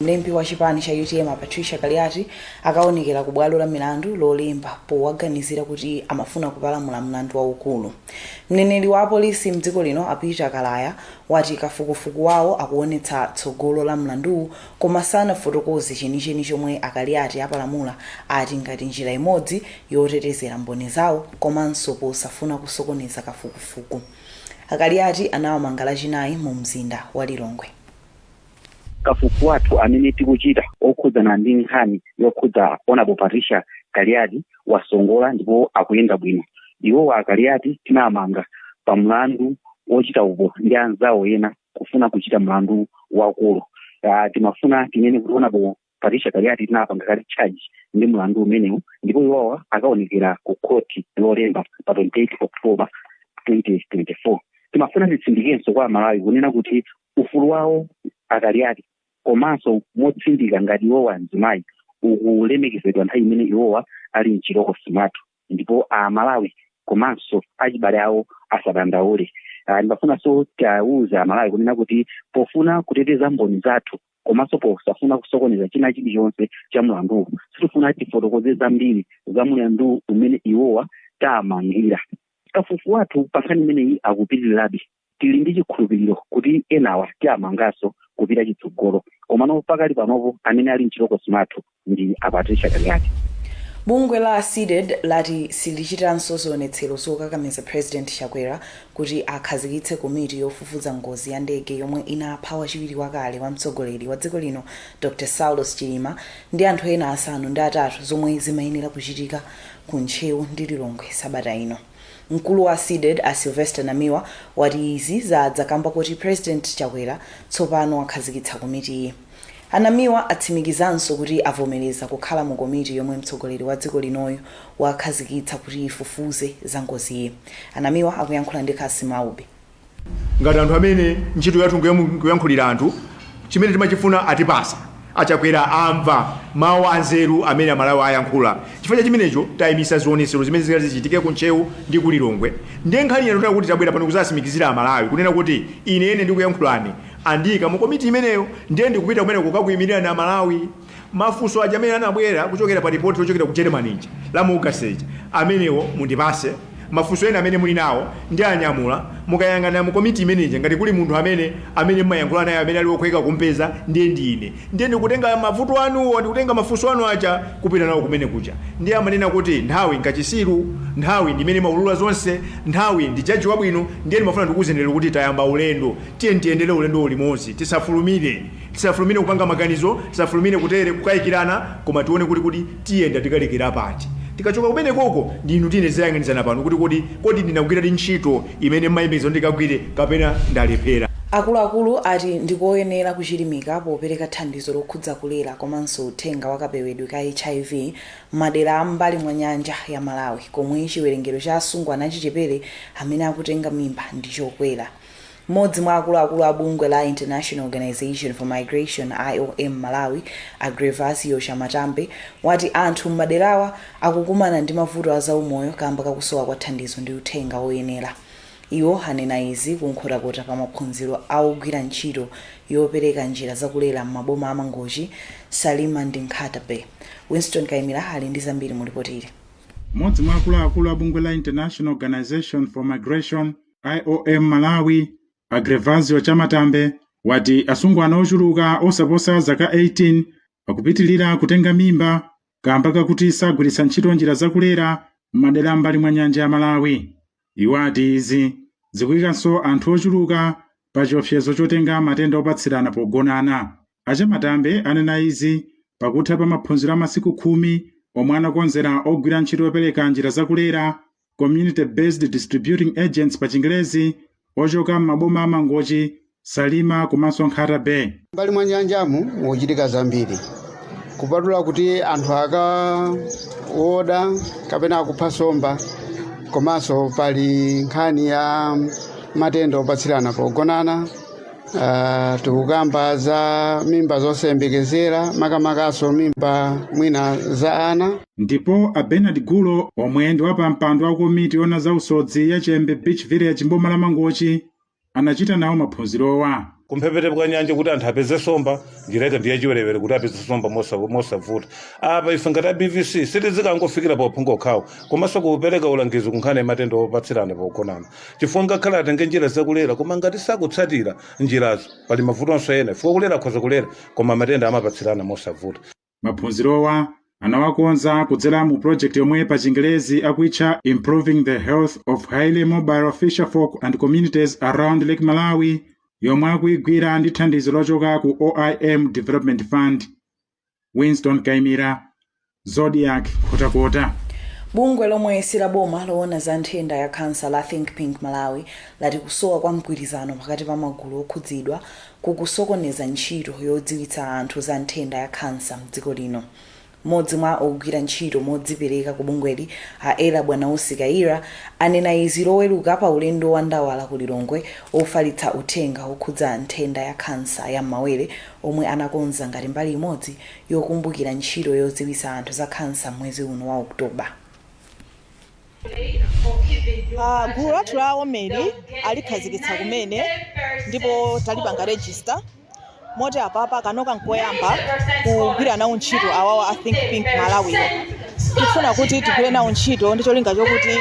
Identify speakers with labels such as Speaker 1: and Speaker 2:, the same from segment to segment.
Speaker 1: Mlembi wa chipani cha UTM, Patricia Kaliati, akaonekera ku bwalo la milandu Lolemba powaganizira kuti amafuna kupalamula mlandu waukulu. Mneneri wa apolisi mdziko lino, a Peter Kalaya, wati kafukufuku wawo akuonetsa tsogolo la mlanduwu, koma sanafotokoze chenicheni chomwe aKaliati apalamula, ati ngati njira imodzi yotetezera mboni zawo komanso posafuna kusokoneza kafukufuku. AKaliati anawamanga Lachinayi mu mzinda wa Lilongwe.
Speaker 2: Kafukufuku wathu amene tikuchita okhudzana ndi nkhani yokhudza Honorable Patricia Kaliati wasongola ndipo akuyenda bwino. Iwowa aKaliati tinamanga pa mlandu wochita upo ndi anzawo ena kufuna kuchita mlandu wakulu. Timafuna tinene kuti Honorable Patricia Kaliati tinapanga kale charge ndi mlandu umenewu, ndipo iwowa akaonekera ku khoti Lolemba pa 28 October 2024. Timafuna titsindikenso kwa Amalawi kunena kuti ufulu wawo aKaliati, komanso motsindika ngati iwowa mzimayi, ukulemekezedwa nthawi imene iwowa ali mchitokosi mwathu, ndipo Amalawi komanso achibale awo asadandaule. Ndimafunanso tiawuze Amalawi kunena kuti pofuna kuteteza mboni zathu komanso posafuna kusokoneza china chilichonse cha mlanduwu, sitifuna tifotokoze zambiri za mlandu umene iwowa tamangira. Kafukufuku wathu pa nkhani imeneyi akupitirirabe. Tili ndi chikhulupiriro kuti enawa tiamanganso kupita chitsogolo, komano pakali panopo amene ali mchitokosi mwathu ndi aPatricia Kaliati.
Speaker 1: Bungwe la CDEDI lati silichitanso zionetsero zokakamiza President Chakwera kuti akhazikitse komiti yofufuza ngozi ya ndege yomwe inapha wachiwiri wakale wa mtsogoleri wa dziko lino, Dr Saulos Chilima, ndi anthu ena 8, zomwe zimayenera kuchitika ku Ntcheu ndi Lilongwe sabata ino. Mkulu wa CDEDI, a Sylvester Namiwa, wati izi zadza kamba kuti President Chakwera tsopano akhazikitsa komitiyi. ANamiwa atsimikizanso kuti avomereza kukhala mu komiti yomwe mtsogoleri wa dziko linoyo wakhazikitsa kuti ifufuze za ngoziyi. ANamiwa akuyankhula ndi Kasimaubi.
Speaker 3: Ngati anthu amene ntchito yathu nkuyankhulira anthu, chimene timachifuna atipasa. AChakwera amva mawu anzeru amene Amalawi ayankhula. Chifukwa cha chimenecho tayimisa zionesero zimene zikati zichitike ku Ntcheu ndi ku Lilongwe. Ndiye nkhani yatota kuti tabwera pano kuzasimikizira Amalawi kunena kuti ine ene ndikuyankhulani, andiyika mu komiti imeneyo, ndiye ndikupita kumene kukakuyimirira na Amalawi. Mafunso aja amene anabwera kuchokera pa ripoti lochokera ku Germany ija la mu August ija, amenewo mundipase. Mafunso ena amene muli nawo ndi anyamula mukayang'ana mu komiti imeneja. Ngati kuli munthu amene mmayankhula naye amene ali wokhweka kumpeza, ndiye ndine. Ndiye ndikutenga mavuto anuwo, ndikutenga mafunso anu aja kupita nawo kumene kuja. Ndiye amanena kuti nthawi nkachisiru, nthawi ndi imene imaulula zonse, nthawi ndi jaji wabwino. Ndiye ndimafuna ndikuwuzeni lero kuti tayamba ulendo. Tiye tiyendere ulendo limodzi, tisafulumire, tisafulumire kupanga maganizo, tisafulumire kutere kukayikirana, koma tione kuti tiyenda tikalekera pati. Tikachoka kumene koko, ndinu tine zayang'anizana pano kuti kodi ndinagwiradi ntchito imene mmayembekezo ndikagwire kapena ndalephera.
Speaker 1: Akuluakulu ati ndikoyenera kuchilimika popereka thandizo lokhudza kulera komanso uthenga wakapewedwe ka HIV madera am'mbali mwa nyanja ya Malawi, komwe chiwerengero cha asungwana achichepere amene akutenga mimba ndi chokwera. Mmodzi mwa akuluakulu a bungwe la International Organization for Migration, IOM Malawi, a Grevazio Chamatambe, wati anthu m'maderawa akukumana ndi mavuto a zaumoyo kamba kakusowa kwa thandizo ndi uthenga woyenera. Iwo anena izi kuNkhotakota pa maphunziro a ogwira ntchito yopereka njira zakulera m'maboma a Mangochi, Salima ndi Nkhata Bay. Winston Kaimira ali ndi zambiri mu ripoti ili.
Speaker 4: Mmodzi mwa akuluakulu a bungwe la International Organization for Migration, IOM Malawi, a Grevazio Chamatambe, wati asungwana ochuluka osaposa zaka 18 akupitilira kutenga mimba kamba kakuti sagwiritsa ntchito njira zakulera m'madera m'mbali mwa nyanja ya Malawi. Iwo ati izi zikuyikanso anthu ochuluka pa chiopsezo chotenga matenda opatsirana pogonana. AChamatambe anena izi pakutha pa maphunziro a masiku 10 omwe anakonzera ogwira ntchito yopereka njira zakulera, Community Based Distributing Agents pa Chingerezi, ochoka m'maboma a Mangochi, Salima komanso Nkhata Bay.
Speaker 5: Mbali mwa nyanjamu mukuchitika zambiri, kupatula kuti anthu akawoda kapena akupha nsomba, komanso pali nkhani ya matenda opatsirana pogonana. Tikukamba za mimba zosayembekezera, makamakaso mimba mwina za ana.
Speaker 4: Ndipo a Bernard Gulo, omwe ndi wapampando wa komiti yoona za usodzi ya Chembe Beach Village mboma la Mangochi, anachita nawo maphunzirowa.
Speaker 6: Kumphepete kwa nyanja kuti anthu apeze nsomba, njira yake ndi yachiwerewere kuti apeze nsomba mosavuta. Apa ife ngati a BVC sitizikangofikira pa uphungu okhawo, komanso kupereka ulangizi kunkhani ya matenda opatsirana pogonana, chifukwa ngakhale atenge njira zakulera, koma ngati sakutsatira njirazo pali mavutonso ena, chifukwa kulera akhoza kulera, koma matenda amapatsirana mosavuta.
Speaker 4: Maphunzirowa anawakonza kudzera mu project yomwe pa Chingerezi akuitcha Improving the Health of Highly Mobile Fisherfolk and Communities Around Lake Malawi, yomwe akuigwira ndi thandizo lochoka ku OIM Development Fund. Winston Kaimira, Zodiak, Nkhotakota.
Speaker 1: Bungwe lomwe silaboma loona za nthenda ya khansa la Think Pink Malawi lati kusowa kwa mgwirizano pakati pa magulu okhudzidwa kukusokoneza ntchito yodziwitsa anthu za nthenda ya khansa mdziko lino. Mmodzi mwa ogwira ntchito modzipereka ku bungweli, a Ella Bwanausi Kaira, anena izi Loweruka pa ulendo wa ndawala ku Lilongwe ofalitsa uthenga okhudza nthenda ya khansa ya m'mawere, omwe anakonza ngati mbali imodzi yokumbukira ntchito yodziwitsa anthu za khansa mwezi uno wa Oktoba.
Speaker 7: Gulu lathu la WOMED alikhazikitsa kumene ndipo talipanga register, moti apapa kanoka nkoyamba kugwira nawo ntchito awawa a Think Pink Malawiwo. Tikufuna kuti tigwire nawo ntchito ndi cholinga chokuti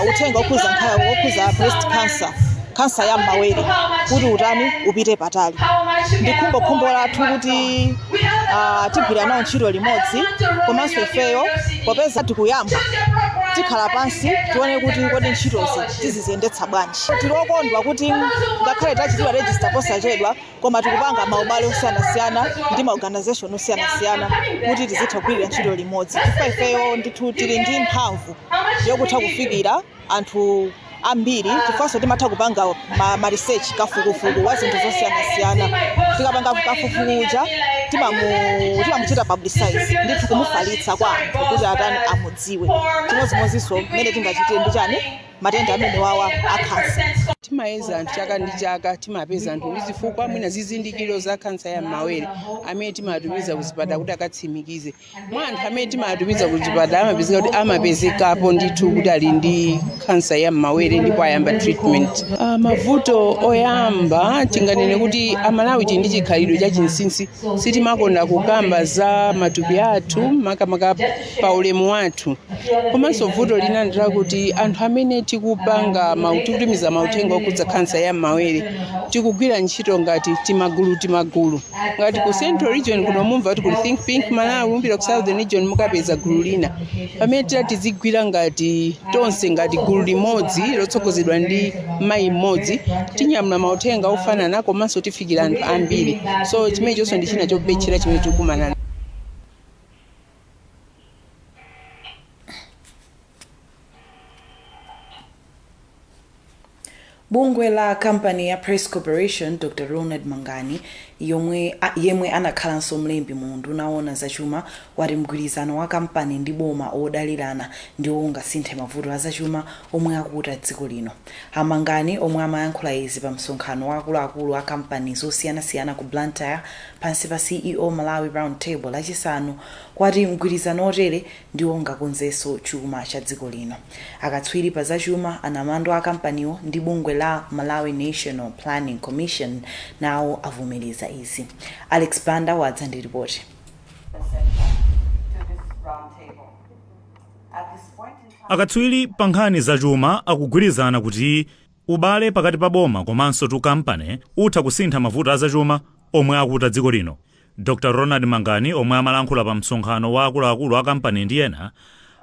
Speaker 7: uthenga okhuza nkhaya okhuza breast cancer, kansa ya m'mawere, kuti utani upite patali. Ndi khumbokhumbo lathu kuti tigwira nawo ntchito limodzi, komanso ifeyo popeza tikuyamba, tikhala pansi tione kuti kodi ntchitozi tiziziyendetsa bwanji. Tili okondwa kuti ngakhale tachitidwa register posachedwa, koma tikupanga maubale osiyanasiyana ndi maorganization osiyanasiyana kuti tizitha kugwirira ntchito limodzi, chifukwa ifeyo ndithu tili ndi mphamvu yokutha kufikira anthu ambiri, chifukwanso timatha kupanga ma research, kafukufuku wa zinthu zosiyanasiyana. Tikapanga kafukufuku uja timamuchita publicize ndithu, kumufalitsa kwa anthu kuti atani, amudziwe. Chimodzimodzinso mmene tingachitire ndi chani, matenda amene wawa akhansa.
Speaker 8: Timayeza anthu chaka ndi chaka, timapeza anthu ndi zifukwa, mwina zizindikiro za khansa ya m'mawere, amene timatumiza kuzipatala kuti akatsimikize. Mwa anthu amene timatumiza kuzipatala amapezeka kuti amapezekapo ndithu kuti ali ndi khansa ya m'mawere ndipo ayamba treatment. Mavuto oyamba tinganene kuti Amalawi tili ndi chikhalidwe cha chinsinsi, sitimakonda kukamba za matupi athu, makamaka pa ulemu wathu. Komanso vuto lina ndilakuti anthu amene tikupanga tikutumiza mauthenga okhudza khansa ya m'mawere tikugwira ntchito ngati timagulu timagulu. Ngati ku Central Region kuno mumva kuti kuli Think Pink Malawi, mupita ku Southern Region mukapeza gulu lina. Pamene tila tizigwira ngati tonse ngati gulu limodzi lotsogozedwa ndi mayi mmodzi, tinyamula mauthenga ofanana komanso tifikira anthu ambiri. So chimene chonso ndi china chobetchera chimene tikukumana.
Speaker 1: Bungwe la kampani ya Press Corporation, Dr Ronald Mangani, yemwe anakhalanso mlembi mu unduna owona zachuma, wati mgwirizano wa kampani ndi boma odalirana ndiwo ungasinthe mavuto azachuma omwe akuta dziko lino. Amangani, omwe amayankhula izi pa msonkhano wa akuluakulu a kampani zosiyanasiyana ku Blantyre pansi pa CEO Malawi Round Table Lachisanu, wati mgwirizano otere ndiwo ungakonzenso chuma cha dziko lino. Akatswiri pa zachuma, anamandwa a kampaniwo ndi bungwe la Malawi National Planning Commission nawo avomereza izi. Alex Banda wadza ndi ripoti.
Speaker 9: Akatswiri pa nkhani zachuma akugwirizana kuti ubale pakati pa boma komanso tu kampani utha kusintha mavuto azachuma omwe akuta dziko lino. Dr Ronald Mangani, omwe amalankhula pa msonkhano wa akuluakulu a kampani ndi ena,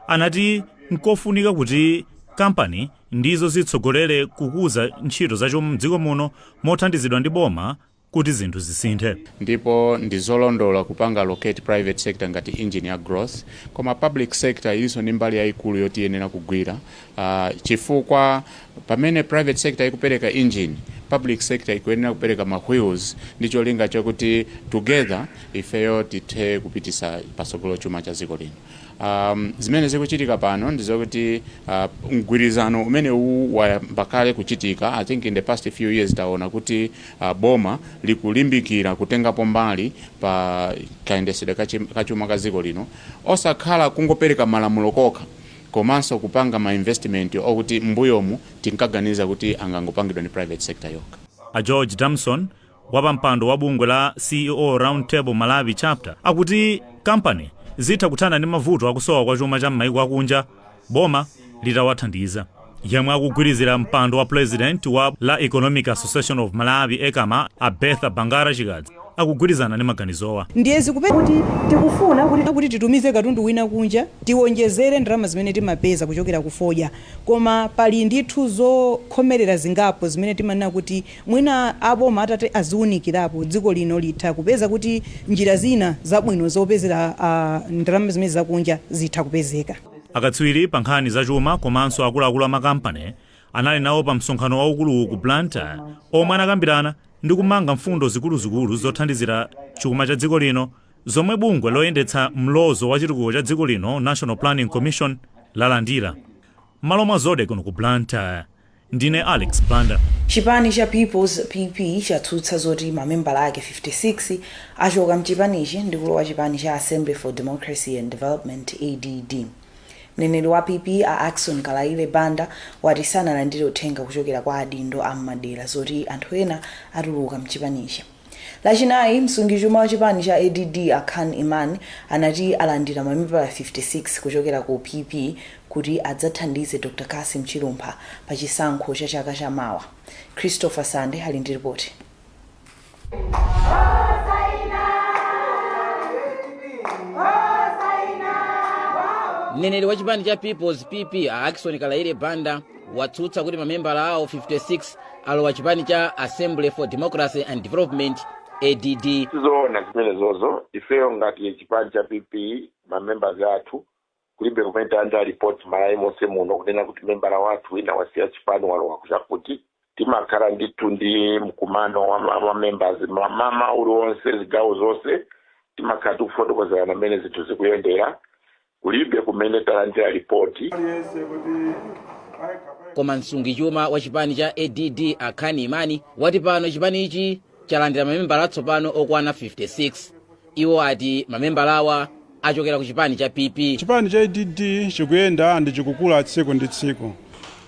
Speaker 9: anati nkofunika kuti kampani ndizo zitsogolere kukuza ntchito zachuma mdziko muno mothandizidwa ndi boma kuti zinthu zisinthe.
Speaker 10: Ndipo ndizolondola kupanga allocate private sector ngati engine ya growth, koma public sector ilinso ndi mbali yayikulu yoti iyenera kugwira, chifukwa pamene private sector ikupereka engine, public sector ikuyenera kupereka ma wheels ndi cholinga chakuti together ifeyo tithe kupitisa patsogolo chuma cha dziko lino. Zimene zikuchitika pano ndizokuti mgwirizano umene uwu wayamba kale kuchitika. I think in the past few years taona kuti boma likulimbikira kutengapo mbali pa kayendesedwe kachuma ka dziko lino, osakhala kungopereka malamulo kokha, komanso kupanga ma investment okuti mbuyomu tinkaganiza kuti angangopangidwa ndi private sector yokha.
Speaker 9: A George Damson, Wapampando wa bungwe la CEO Round Table Malawi Chapter akuti kampani zitha kuthana ndi mavuto akusowa kwa chuma cha m'maiko akunja boma litawathandiza. Yemwe akugwirizira mpando wa president wa la Economic Association of Malawi, ECAMA, a Bertha Bangara Chikadzi, akugwirizana ndi maganizowa.
Speaker 11: Ndiye zikupe kuti tikufuna kuti titumize katundu wina kunja, tiwonjezere ndalama zimene timapeza kuchokera kufodya, koma pali ndithu zokhomerera zingapo zimene timanena kuti mwina aboma atati aziwunikirapo, dziko lino litha kupeza kuti njira zina zabwino zopezera ndalama zimene zakunja zitha kupezeka.
Speaker 9: Akatswiri pa nkhani zachuma komanso akuluakulu amakampani anali nawo pa msonkhano waukuluwu ku Blantyre, omwe anakambirana ndi kumanga mfundo zikuluzikulu zothandizira chuma cha dziko lino zomwe bungwe loyendetsa mlozo wa chitukuko cha dziko lino, National Planning Commission, lalandira. Malo mwa Zodiak kuno ku Blantyre, ndine Alex Banda.
Speaker 1: Chipani cha People's, PP, chatsutsa zoti mamembala ake 56 achoka mchipanichi ndi kulowa chipani cha Assembly for Democracy and Development, ADD. Mneneri wa PP a Axon Kalaile Banda wati sanalandire uthenga kuchokera kwa adindo a m'madera zoti anthu ena atuluka mchipanichi. Lachinayi, msungichuma wa chipani cha ADD a Khan Iman anati alandira mamembala 56 kuchokera ku PP kuti adzathandize Dr Kasim Chilumpha pa chisankho cha chaka chamawa. Christopher Sande ali ndi ripoti.
Speaker 12: Mneneri wa chipani cha People's, PP, a Ackson Kalaile Banda watsutsa kuti mamembala awo 56 alowa chipani cha Assembly for Democracy and Development, ADD.
Speaker 13: Sizoona zimenezozo. Ifeyo ngati chipani cha PP, mamembers athu kulibe kumene talandira report Malawi monse muno kunena kuti membala wathu wina wasiya chipani, walowa kuchakuti. Timakhala ndithu ndi mkumano wa members mama uliwonse, zigawo zonse timakhala tikufotokozerana mmene zinthu zikuyendera. Kulibe kumene talandira ripoti.
Speaker 12: Koma msungichuma wa chipani cha ADD a Khan Imani wati pano chipani ichi chalandira mamembala atsopano okwana 56. Iwo ati mamembalawa achokera ku chipani cha PP.
Speaker 4: Chipani cha ADD chikuyenda ndi chikukula tsiku ndi tsiku,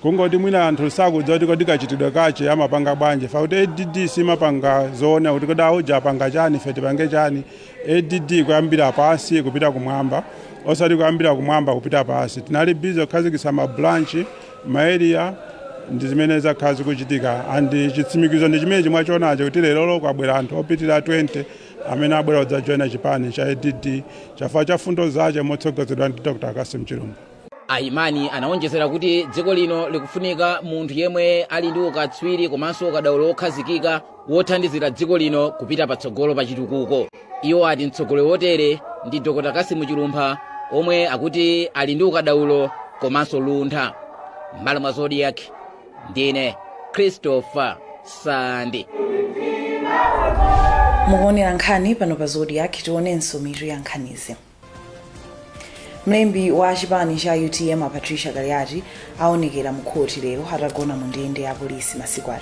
Speaker 4: kungoti mwina anthu sakudziwa kuti kodi kachitidwe kache amapanga bwanji, fa kuti ADD simapanga zoona kuti kodi auja apanga chani, ife tipange chani. ADD kuyambira pansi kupita kumwamba, osati kuyambira kumwamba kupita pansi. Tinali busy kukhazikitsa ma branch, ma area, ndi zimene zakhala zikuchitika, and chitsimikizo ndi chimene chimwachionacho kuti lerolo kwabwera anthu opitirira 20 amene abwera kudzajoina chipani cha ADD chifukwa cha fundo zache motsogozedwa ndi Dr Kasim Chilumpha.
Speaker 12: Aimani anawonjezera kuti dziko lino likufunika munthu yemwe ali ndi ukatswiri komanso ukadaulo wokhazikika wothandizira dziko lino kupita patsogolo pa chitukuko. Iwo ati mtsogoleri wotere ndi Dr Kasimu Chilumpha, omwe akuti ali ndi ukadaulo komanso luntha. M'malo mwa Zodiak, ndine Christopher Sandi.
Speaker 1: Mukuonera nkhani pano pa Zodiak. Tionenso mitu ya nkhanizi. Mlembi wa chipani cha UTM a Patricia Kaliati aonekera mu khoti lero atagona mu ndende ya polisi masiku 3.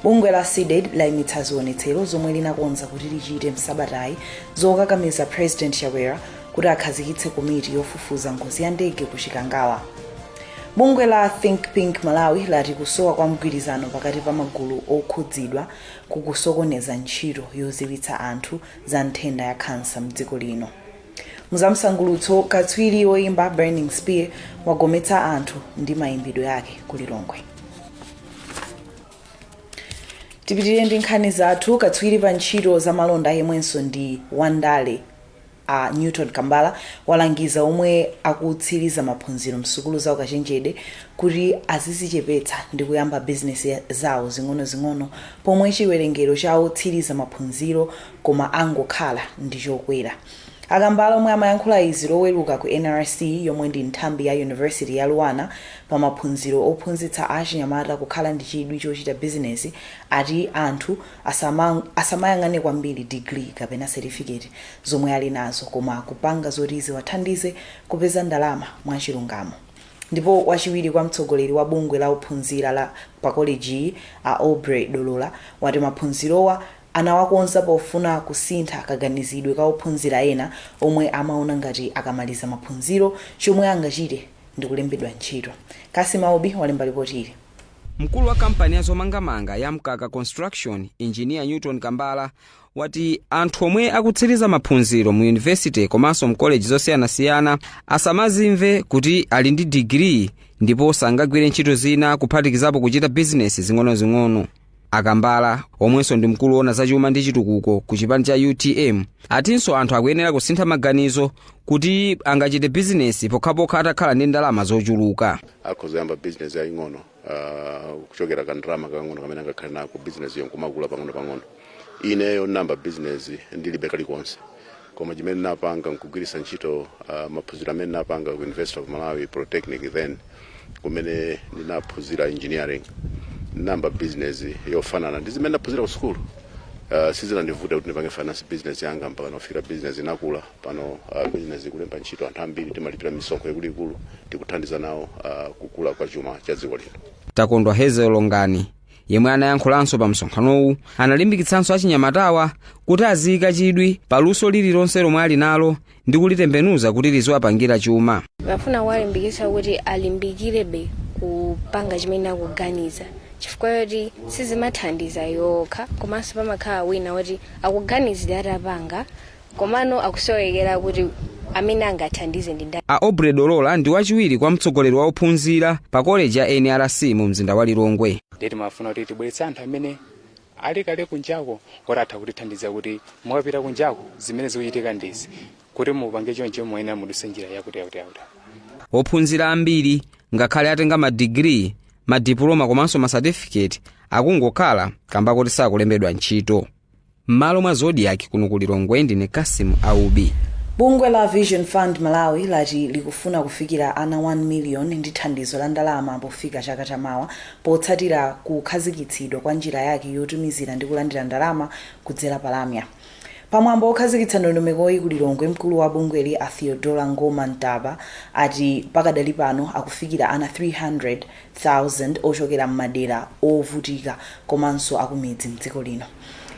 Speaker 1: Bungwe la CDEDI layimitsa zionetsero zomwe linakonza kuti lichite msabatayi zokakamiza President Chakwera kuti akhazikitse komiti yofufuza ngozi ya ndege ku Chikangawa. Bungwe la Think Pink Malawi lati kusowa kwa mgwirizano pakati pa magulu okhudzidwa kukusokoneza ntchito yodziwitsa anthu za nthenda ya khansa mdziko lino. Muzamsangulutso, katswiri woyimba Burning Spear wagometsa anthu ndi mayimbidwe ake ku Lilongwe. Tipitirire ndi nkhani zathu. Katswiri pa ntchito za malonda yemwenso ndi wandale a Newton Kambala walangiza omwe akutsiriza maphunziro msukulu za ukachenjede kuti azizichepetsa ndi kuyamba bizinesi zawo zing'onozing'ono, pomwe chiwerengero cha otsiriza maphunziro koma angokhala ndi chokwera. Akambala, omwe amayankhula izi Loweruka ku NRC, yomwe ndi nthambi ya University ya LUANAR, pa maphunziro ophunzitsa achinyamata kukhala ndi chidwi chochita bizinesi, ati anthu asamayang'ane kwambiri degree kapena certificate zomwe ali nazo, koma kupanga zoti ziwathandize kupeza ndalama mwachilungamo. Ndipo wachiwiri kwa mtsogoleri wa bungwe la ophunzira la pa kolejiyi a Aubrey Dolola wati maphunzirowa anawakonza pofuna kusintha kaganizidwe ka ophunzira ena omwe amaona ngati akamaliza maphunziro chomwe angachite ndi kulembedwa ntchito. Kasima Obi walemba ripoti ili.
Speaker 14: Mkulu wa kampani ya zomangamanga ya Mkaka Construction, Engineer Newton Kambala, wati anthu omwe akutsiriza maphunziro mu yunivesite komanso mkoleji zosiyanasiyana asamazimve kuti ali ndi digiri ndipo sangagwire ntchito zina, kuphatikizapo kuchita bizinesi zing'onozing'ono. Akambala, omwenso ndi mkulu woona zachuma ndi chitukuko ku chipani cha UTM, atinso anthu akuyenera kusintha maganizo kuti angachite bizinesi pokhapokha atakhala ndi ndalama zochuluka.
Speaker 15: Akhoza kuyamba bizinesi yaying'ono kuchokera kandalama kakang'ono kamene angakhale nako, bizinesi yo nkumakula pang'ono pang'ono. Ineyo nayamba bizinesi ndilibe kalikonse, koma chimene napanga nkugwiritsa ntchito maphunziro amene napanga ku University of Malawi Polytechnic, then kumene ndinaphunzira engineering. Nayamba bizinesi yofanana ndi zimene ndaphunzira ku sukulu. Sizinandivuta kuti ndipange finance business yanga mpaka nafikira business inakula. Pano business ikulemba ntchito anthu ambiri, timalipira misonkho ikuluikulu, tikuthandiza nawo kukula kwa chuma cha dziko lino.
Speaker 14: Takondwa Hazel Longani, yemwe anayankhulanso pa msonkhanowu, analimbikitsanso achinyamatawa kuti aziyika chidwi paluso lililonse lomwe ali nalo ndi kulitembenuza kuti liziwapangira chuma.
Speaker 16: Bafuna kuwalimbikitsa kuti alimbikirebe kupanga chimene akuganiza, chifukwa choti sizimathandiza yokha, komanso pamakhala wina woti akuganizira atapanga, komano akusowekera kuti amene angathandize ndi ndani.
Speaker 14: A Aubrey Dolola ndi wachiwiri kwa mtsogoleri wa ophunzira pa koleji ya NRC mu mzinda wa Lilongwe.
Speaker 17: Ndiye timafuna kuti tibweretse anthu amene ali kale kunjako kuti atha kutithandiza kuti mukapita kunjako zimene zikuchitika ndizi, kuti mupange choncho muyenera mudutse njira yakuti yakuti yakuti.
Speaker 14: Ophunzira ambiri, ngakhale atenga madigiri, madipuloma komanso masatifiketi, akungokhala kamba kuti sakulembedwa ntchito. M'malo mwa Zodiak kuno ku Lilongwe, ndine Kasimu Aubi.
Speaker 1: Bungwe la Vision Fund Malawi lati likufuna kufikira ana 1 million ndi thandizo la ndalama pofika chaka chamawa, potsatira kukhazikitsidwa kwa njira yake yotumizira ndi kulandira ndalama kudzera pa lamya. Pamwambo wokhazikitsa ndondomekoyi ku Lilongwe, mkulu wa bungweli a Theodora Ngoma Ntaba ati pakadali pano akufikira ana 300,000 ochokera m'madera ovutika komanso akumidzi mdziko lino.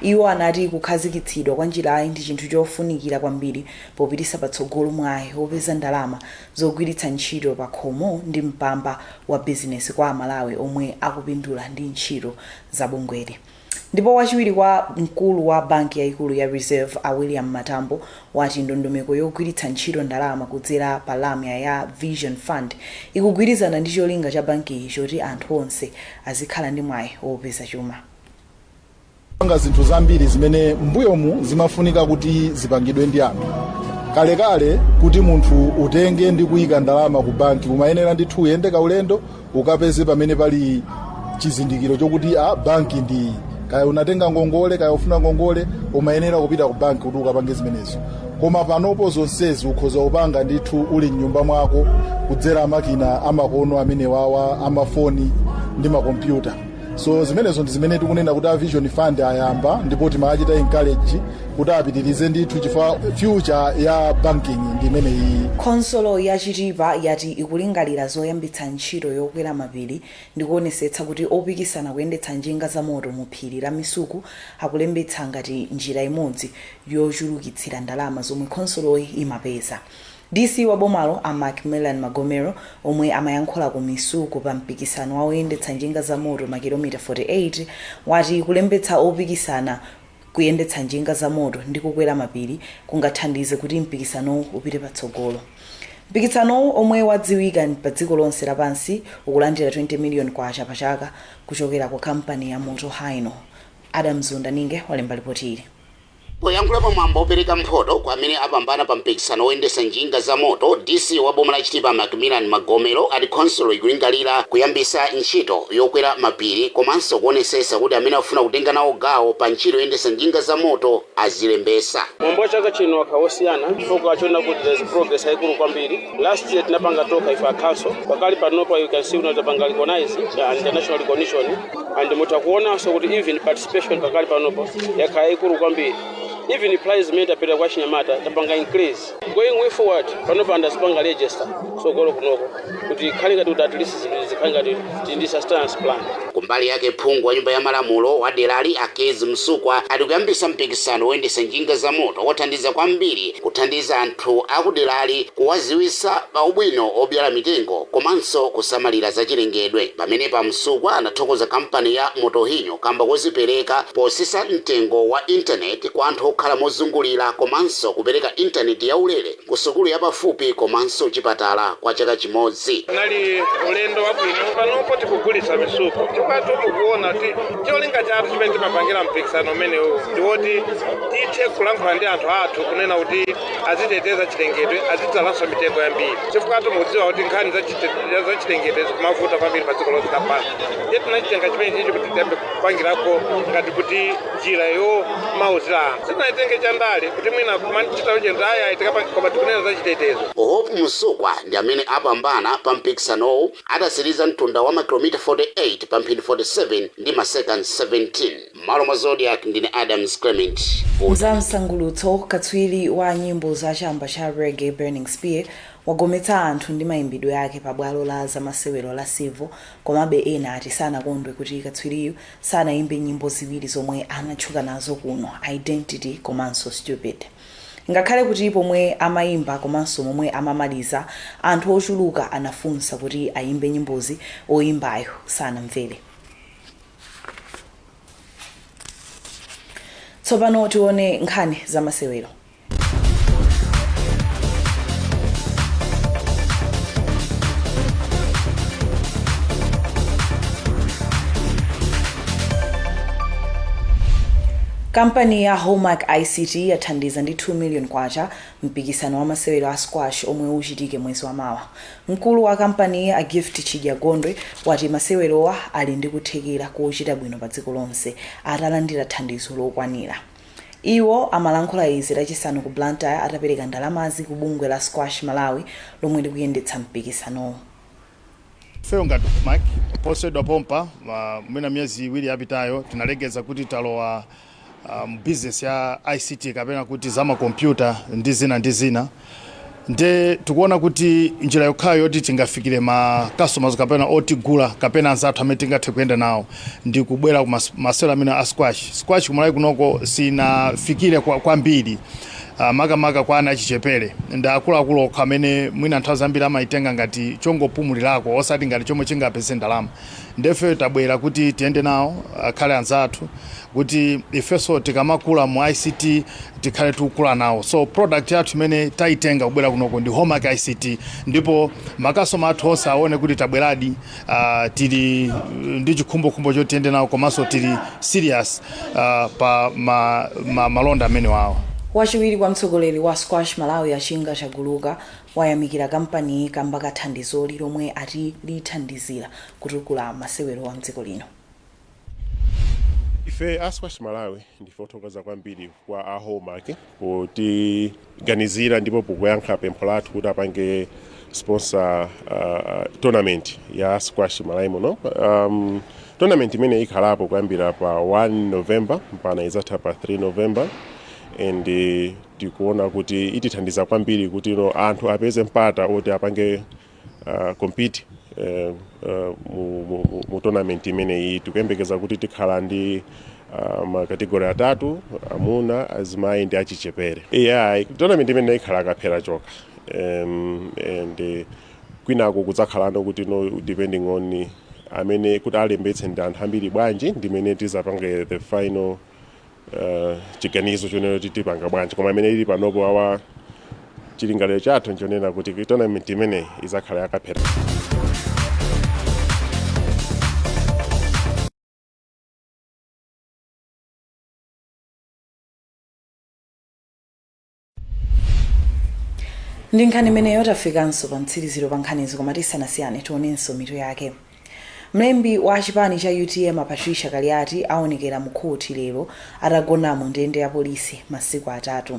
Speaker 1: Iwo anati kukhazikitsidwa kwa njirayi ndi chinthu chofunikira kwambiri popititsa patsogolo mwayi wopeza ndalama zogwiritsa ntchito pa khomo ndi mpamba wa bizinesi kwa Amalawi omwe akupindula ndi ntchito za bungweli. Ndipo wachiwiri kwa mkulu wa banki yayikulu ya Reserve, a William Matambo, wati ndondomeko yogwiritsa ntchito ndalama kudzera pa lamya ya Vision Fund ikugwirizana ndi cholinga cha bankiyi choti anthu onse azikhala ndi mwayi wopeza chuma.
Speaker 18: Panga zinthu zambiri zimene mbuyomu zimafunika kuti zipangidwe ndi anthu. Kalekale, kuti munthu utenge ndi kuyika ndalama ku banki, umayenera ndithu uyende kaulendo ukapeze pamene pali chizindikiro chokuti a banki ndi, kaya unatenga ngongole, kaya ufuna ngongole, umayenera kupita ku banki kuti ukapange zimenezo. Koma panopo zonsezi ukhoza kupanga ndithu uli mnyumba mwako kudzera makina amakono amene wawa amafoni ndi makompyuta. So zimenezo ndi zimene tikunena kuti a Vision Fund ayamba, ndipo timachita encourage kuti apitirize ndithu, chifukwa future ya banking ndi imeneyi.
Speaker 1: Khonsolo ya Chitipa yati ikulingalira zoyambitsa ntchito yokwera mapiri ndi kuonesetsa kuti opikisana kuyendetsa njinga za moto mu phiri la Misuku akulembetsa, ngati njira imodzi yochulukitsira ndalama zomwe khonsoloyi imapeza. DC wa bomalo a Macmillan Magomero, omwe amayankhula ku Misuku pa mpikisano wa oyendetsa njinga za moto makilomita 48, wati kulembetsa opikisana kuyendetsa njinga za moto ndi kukwera mapiri kungathandize kuti mpikisanowu upite patsogolo. Mpikisanowu, omwe wadziwika pa dziko lonse lapansi, ukulandira 20 million kwacha pa chaka kuchokera ku kampani ya Moto Hino. Adam Zundaninge walemba ripoti ili.
Speaker 19: Poyankhula pamwambo opereka mphoto kwa amene apambana pa mpikisano woyendetsa njinga za moto, DC wa boma la Chitipa Macmillan Magomero ati khonsolo ikulingalira kuyambisa ntchito yokwera mapiri komanso kuonesesa kuti amene afuna kutenga nawo gawo pa ntchito yoyendetsa njinga za moto azilembesa.
Speaker 20: Mwambo wa chaka chino wakhala wosiyana chifukwa choona kuti there's progress yayikulu kwambiri. Last year tinapanga toka ife a council. Pakali panopa you can see kuti tapanga recognize international recognition, and mutakuonanso kuti even participation pakali panopa yakhala yayikulu kwambiri. Even prize imene tapita kwa chinyamata tapanga increase. Going way forward, panopa andazipanga register sogolo kunoko kuti khale ngati kuti at least zinthu zikhale ngati tili ndi sustenance plan.
Speaker 19: Kumbali yake, phungu wa nyumba ya malamulo wa derali Akezi Msukwa ali kuyambisa mpikisano woyendesa njinga za moto wothandiza kwambiri kuthandiza anthu akuderali kuwaziwisa pa ubwino obyala mitengo komanso kusamalira zachilengedwe. Pamenepa Msukwa anathokoza kampani ya Motohinyo kamba kozipereka posisa mtengo wa intaneti kwa anthu okhala mozungulira komanso kupereka intaneti yaulere ku sukulu yapafupi komanso chipatala kwa chaka chimodzi.
Speaker 6: Nali ulendo wabwino. Panopo tikugulitsa misuko chifukwa tikukuona kuti cholinga chathu chimene timapangira mpikisano umenewu ndiwoti tithe kulankhula ndi anthu athu kunena kuti aziteteza chilengedwe, azidzalanso mitengo yambiri, chifukwa tikudziwa kuti nkhani za chilengedwe zikumavuta kwambiri pa dziko lonse lapansi. Ndiye tinachitenga chimene chichi kuti tiyambe kupangirako ngati kuti njira yomauzira anthu. Sitinachitenge chandale kuti mwina kumachita uchenza ayayi, koma tikunena za chitetezo.
Speaker 19: Hope Msukwa ndi amene apambana pa mpikisanowu atasiriza mtunda wa makilomita 48 pa mphindi 47 ndi maseconds 17. M'malo mwa Zodiak, ndine Adams Clement.
Speaker 1: Za msangulutso, katswiri wa nyimbo za chamba cha reggae Burning Spear wagometsa anthu ndi mayimbidwe ake pabwalo la zamasewero la Civo. Komabe ena ati sanakondwe kuti katswiriyu sanayimbe nyimbo ziwiri zomwe anatchuka nazo kuno, Identity komanso Stupid, ngakhale kuti pomwe amayimba komanso momwe amamaliza anthu ochuluka anafunsa kuti ayimbe nyimbozi, oyimbayo sanamvere. Tsopano tione nkhani zamasewero. Kampani ya Hallmark ICT yathandiza ndi 2 million kwacha mpikisano wa masewero a squash omwe uchitike mwezi wamawa. Mkulu wa kampaniyi a Gift Chidya Gondwe wati masewerowa ali ndi kuthekera kochita bwino pa dziko lonse atalandira thandizo lokwanira. Iwo amalankhula izi Lachisanu ku Blantyre atapereka ndalamazi ku bungwe la Squash Malawi lomwe likuyendetsa mpikisanowu.
Speaker 21: Ifeyo ngati Hallmark, posachedwa pompa, mwina miyezi 2 yapitayo, tinalengeza kuti talowa mu business ya ICT kapena kuti za makompyuta ndi zina ndi zina. Nde tikuona kuti njira yokhayo yoti tingafikire ma customers kapena otigula kapena anzathu amene tingathe kuyenda nawo ndi kubwera ku masewero amene a squash. Squash kumalawi kunoko sinafikire kwambiri, makamaka kwa ana achichepere ndi akuluakulu okha amene mwina nthawi zambiri amayitenga ngati chongopumulirako osati ngati chomwe chingapeze ndalama. Ndefe tabwera kuti tiyende nawo, akhale anzathu, kuti ifenso tikamakula mu ICT tikhale tikukula nawo. So product yathu imene tayitenga kubwera kunoko ndi Hallmark ICT, ndipo makasoma athu onse aone kuti tabweradi, tili ndi chikhumbokhumbo choti tiyende nawo komanso tili serious pa malonda amene wawa.
Speaker 1: Wachiwiri kwa mtsogoleri wa Squash Malawi Achinga Chaguluka wayamikira kampaniyi kamba ka thandizoli lomwe ati lithandizira kutukula masewero a mdziko lino.
Speaker 22: Ife a Squash Malawi ndife othokoza kwambiri kwa a Hallmark potiganizira ndipo pokuyankha pempho lathu kuti apange sponsor tournament ya squash Malawi muno. Tournament imene ikhalapo kuyambira pa 1 November mpaka idzatha pa 3 November, and tikuona kuti itithandiza kwambiri kuti no anthu apeze mpata oti apange compete mu tournament imeneyi. Tikuyembekeza kuti tikhala ndi ma category atatu: amuna, azimayi ndi achichepere. Yeah, tournament imene ikhala akaphera choka, and kwinako kudzakhalano kuti no depending on amene kuti alembetse ndi anthu ambiri bwanji, ndimene tizapange the final chiganizo chonena kuti tipanga bwanji. Koma imene ili panopo awa chilingaliro chathu nchonena kuti tournament imeneyi izakhala yakaphera.
Speaker 1: Ndi nkhani imeneyo tafikanso pa mtsiriziro pa nkhanizi, koma tisanasiyane tionenso mitu yake. Mlembi wa chipani cha UTM Patricia Kaliati aonekera mu khoti lero atagonamo ndende ya polisi masiku 3.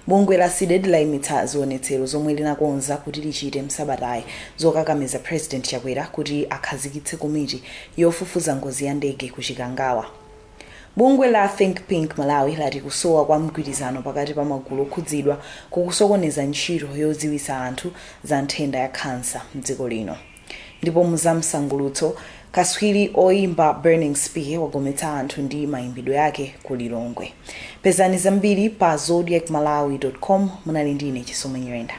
Speaker 1: Bungwe la CDEDI layimitsa zionetsero zomwe linakonza kuti lichite msabatayi zokakamiza President Chakwera kuti akhazikitse komiti yofufuza ngozi ya ndege ku Chikangawa. Bungwe la Think Pink Malawi lati kusowa kwa mgwirizano pakati pa magulu okhudzidwa kukusokoneza ntchito yodziwitsa anthu za nthenda ya khansa mdziko lino. Ndipo muzamsangulutso, katswiri oyimba Burning Spear wagometsa anthu ndi mayimbidwe ake ku Lilongwe. Pezani zambiri pa zodiakmalawi.com. Munali ndine Chisomo Nyirenda.